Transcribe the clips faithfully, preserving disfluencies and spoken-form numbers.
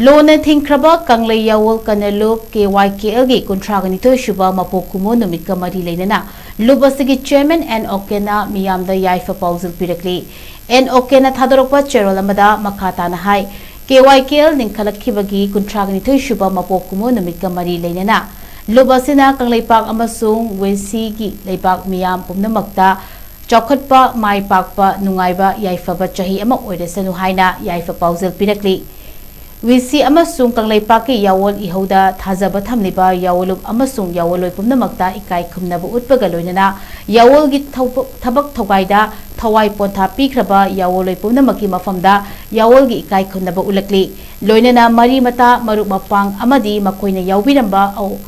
ꯂꯣꯟꯅ ꯊꯤꯡꯈ꯭ꯔꯕ ꯀꯪꯂꯩ ꯌꯥꯋꯣꯜ ꯀꯟꯅ ꯂꯨꯞ ꯀꯦ ꯋꯥꯏ ꯀꯦ ꯑꯦꯜꯒꯤ ꯀꯨꯟꯊ꯭ꯔꯥꯒ ꯅꯤꯊꯣꯏ ꯁꯨꯕ ꯃꯄꯣꯛ ꯀꯨꯝꯑꯣꯟ ꯅꯨꯃꯤꯠꯀ ꯃꯔꯤ ꯂꯩꯅꯅ ꯂꯨꯞ ꯑꯁꯤꯒꯤ ꯆꯤꯌꯔꯃꯦꯟ ꯑꯦꯟ ꯑꯣꯀꯦꯅ ꯃꯤꯌꯥꯝꯗ ꯌꯥꯏꯐ ꯄꯥꯎꯖꯦꯜ ꯄꯤꯔꯛꯂꯤ꯫ ꯑꯦꯟ ꯑꯣꯀꯦꯅ ꯊꯥꯗꯣꯔꯛꯄ ꯆꯦꯔꯣꯜ ꯑꯃꯗ ꯃꯈꯥ ꯇꯥꯅ ꯍꯥꯏ, ꯀꯦ ꯋꯥꯏ ꯀꯦ ꯑꯦꯜ ꯂꯤꯡꯈꯠꯂꯛꯈꯤꯕꯒꯤ ꯀꯨꯟꯊ꯭ꯔꯥꯒ ꯅꯤꯊꯣꯏ ꯁꯨꯕ ꯃꯄꯣꯛ ꯀꯨꯝꯑꯣꯟ ꯅꯨꯃꯤꯠꯀ ꯃꯔꯤ ꯂꯩꯅꯅ ꯂꯨꯞ ꯑꯁꯤꯅ ꯀꯪꯂꯩꯄꯥꯛ ꯑꯃꯁꯨꯡ ꯋꯦꯁꯤꯒꯤ ꯂꯩꯕꯥꯛ ꯃꯤꯌꯥꯝ ꯄꯨꯝꯅꯃꯛꯇ ꯆꯥꯎꯈꯠꯄ, ꯃꯥꯏ ꯄꯥꯛꯄ, ꯅꯨꯡꯉꯥꯏꯕ, ꯌꯥꯏꯐꯕ ꯆꯍꯤ ꯑꯃ ꯑꯣꯏꯔꯁꯅꯨ ꯍꯥꯏꯅ ꯌꯥꯏꯐ ꯄꯥꯎꯖꯦꯜ ꯄꯤꯔꯛꯂꯤ꯫ ꯋꯤꯁꯤ ꯑꯃꯁꯨꯡ ꯀꯪꯂꯩꯄꯥꯛꯀꯤ ꯌꯥꯋꯣꯜ ꯏꯍꯧꯗ ꯊꯥꯖꯕ ꯊꯝꯂꯤꯕ ꯌꯥꯋꯣꯜꯂꯨꯞ ꯑꯃꯁꯨꯡ ꯌꯥꯋꯣꯜꯂꯣꯏ ꯄꯨꯝꯅꯃꯛꯇ ꯏꯀꯥꯏ ꯈꯨꯝꯅꯕ ꯎꯠꯄꯒ ꯂꯣꯏꯅꯅ ꯌꯥꯋꯣꯜꯒꯤ ꯊꯧꯕ-, ꯊꯕꯛ ꯊꯧꯒꯥꯏꯗ ꯊꯋꯥꯏ ꯄꯣꯟꯊꯥ ꯄꯤꯈ꯭ꯔꯕ ꯌꯥꯋꯣꯜꯂꯣꯏ ꯄꯨꯝꯅꯃꯛꯀꯤ ꯃꯐꯝꯗ ꯌꯥꯋꯣꯜꯒꯤ ꯏꯀꯥꯏ ꯈꯨꯝꯅꯕ ꯎꯠꯂꯛꯂꯤ꯫ ꯂꯣꯏꯅꯅ ꯃꯔꯤ ꯃꯇꯥ, ꯃꯔꯨꯞ ꯃꯄꯥꯡ ꯑꯃꯗꯤ ꯃꯈꯣꯏꯅ ꯌꯥꯎꯕꯤꯔꯝꯕ ꯑꯧ-,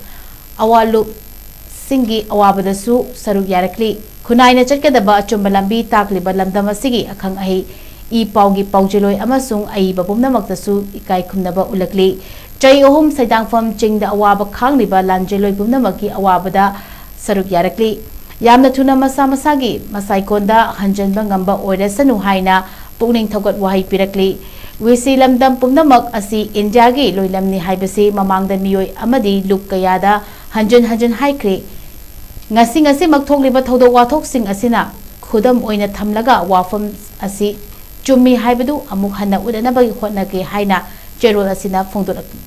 ꯑꯋꯥꯂꯨꯞꯁꯤꯡꯒꯤ ꯑꯋꯥꯕꯗꯁꯨ ꯁꯔꯨꯛ ꯌꯥꯔꯛꯂꯤ꯫ ꯈꯨꯟꯅꯥꯏꯅ ꯆꯠꯀꯗꯕ ꯑꯆꯨꯝꯕ ꯂꯝꯕꯤ ꯇꯥꯛꯂꯤꯕ ꯂꯝꯗꯝ ꯑꯁꯤꯒꯤ ꯑꯈꯪ ꯑꯍꯩ, ꯏ ꯄꯥꯎꯒꯤ ꯄꯥꯎꯖꯦꯜꯂꯣꯏ ꯑꯃꯁꯨꯡ ꯑꯏꯕ ꯄꯨꯝꯅꯃꯛꯇꯁꯨ ꯏꯀꯥꯏ ꯈꯨꯝꯅꯕ ꯎꯠꯂꯛꯂꯤ꯫ ꯆꯍꯤ ꯑꯍꯨꯝ ꯁꯩꯗꯥꯡꯐꯝ ꯆꯤꯡꯗ ꯑꯋꯥꯕ ꯈꯥꯡꯂꯤꯕ ꯂꯥꯟꯖꯦꯜꯂꯣꯏ ꯄꯨꯝꯅꯃꯛꯀꯤ ꯑꯋꯥꯕꯗ ꯁꯔꯨꯛ ꯌꯥꯔꯛꯂꯤ꯫ ꯌꯥꯝꯅ ꯊꯨꯅ ꯃꯁꯥ ꯃꯁꯥꯒꯤ ꯃꯁꯥꯏꯀꯣꯟꯗ ꯍꯟꯖꯤꯟꯕ ꯉꯝꯕ ꯑꯣꯏꯔꯁꯅꯨ ꯍꯥꯏꯅ ꯄꯨꯛꯅꯤꯡ ꯊꯧꯒꯠ ꯋꯥꯍꯩ ꯄꯤꯔꯛꯂꯤ꯫ ꯋꯤꯁꯤ ꯂꯝꯗꯝ ꯄꯨꯝꯅꯃꯛ ꯑꯁꯤ ꯏꯟꯗꯤꯌꯥꯒꯤ ꯂꯣꯏꯂꯝꯅꯤ ꯍꯥꯏꯕꯁꯤ ꯃꯃꯥꯡꯗ ꯃꯤꯑꯣꯏ ꯑꯃꯗꯤ ꯂꯨꯞ ꯀꯌꯥꯗ ꯍꯟꯖꯤꯟ ꯍꯟꯖꯤꯟ ꯍꯥꯏꯈ꯭ꯔꯦ꯫ ꯉꯁꯤ ꯉꯁꯤꯃꯛ ꯊꯣꯛꯂꯤꯕ ꯊꯧꯗꯣꯛ ꯋꯥꯊꯣꯛꯁꯤꯡ ꯑꯁꯤꯅ ꯈꯨꯗꯝ ꯑꯣꯏꯅ ꯊꯝꯂꯒ ꯋꯥꯐꯝ ꯑꯁꯤ ꯆꯨꯝꯃꯤ ꯍꯥꯏꯕꯗꯨ ꯑꯃꯨꯛ ꯍꯟꯅ ꯎꯠꯅꯅꯕꯒꯤ ꯍꯣꯠꯅꯒꯦ ꯍꯥꯏꯅ ꯆꯦꯔꯣꯜ ꯑꯁꯤꯅ ꯐꯣꯡꯗꯣꯔꯛꯂꯤ꯫